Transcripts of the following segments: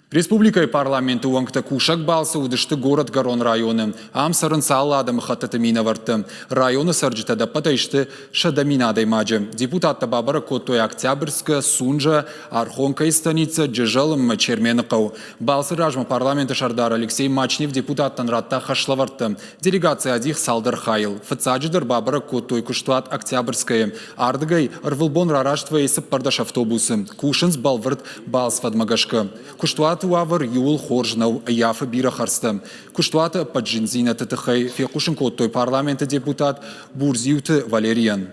Республикӕйы парламенты уӕнгтӕ кусӕг балцы уыдысты Горӕтгӕрон районы. Ам цӕрынц алы адӕмыхӕттыты минӕвӕрттӕ. Районы цӕрджытӕ ӕдӕппӕтӕй сты 100 000 адӕймаджы. Депутаттӕ бабӕрӕг кодтой Октябрьскы, Сунжа, Архонкӕйы станицӕ, Джызӕл ӕмӕ Чермены хъӕу. Балцы размӕ парламенты сӕрдар Алексей Мачнев депутаттӕн радта хӕслӕвӕрдтӕ. Делегаци адих цалдӕр хайыл. Фыццаджыдӕр бабӕрӕг кодтой куыстуат Октябрьскӕйы. Ардыгӕй ӕрвылбон рараст вӕййы 14 автобусы. Кусынц бӕлвырд балцвӕдмӕ гӕсгӕ. Куыстуаты уавӕр иууыл хорз нӕу, ӕййафы бирӕ хӕрдзтӕ. Куыстуаты ӕппӕт зындзинӕдты тыххӕй фехъусын кодтой парламенты депутат Бурдзиуты Валерийӕн.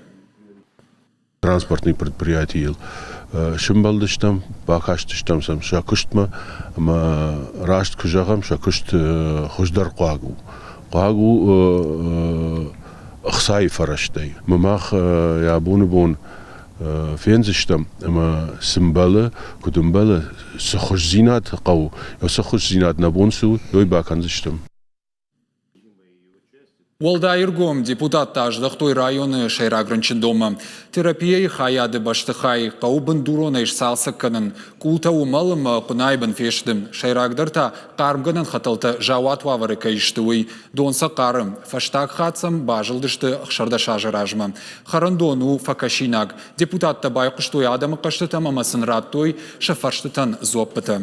Транспортный предприятийыл сымбӕлдыстӕм, бакастыстӕм сӕм сӕ куыстмӕ ӕмӕ раст куы зӕгъӕм, сӕ куыст хуыздӕр хъуаг у. Хъуаг у ӕхцайы фӕрӕзтӕй. Ӕмӕ мах йӕ абоны бон фендзыстӕм ӕмӕ цы мбӕлы, куыд ӕмбӕлы, цы хуыздзинад хъӕуы, цы хуыздзинад нӕ бон цы у, уый бакӕндзыстӕм. Уӕлдай ӕргом депутаттӕ аздӕхтой районы сӕйраг рынчындонмӕ. Терапияйы хайады бӕстыхай хъӕуы бындуронӕй сцалцӕг кӕнын. Къултӕ уымӕл ӕмӕ хъуынайы бын фесты. Сӕйрагдӕр та хъармгӕнӕн хӕтӕлтӕ заууат уавӕры кӕй сты, уый. Дон сӕ хъары. Фӕстаг хатт сӕм базылдысты 16 азы размӕ. Хӕрӕндон у фӕкӕсинаг. Депутаттӕ байхъуыстой адӕмы хъӕстытӕм ӕмӕ сын радтой сӕ фӕрстытӕн дзуӕппытӕ.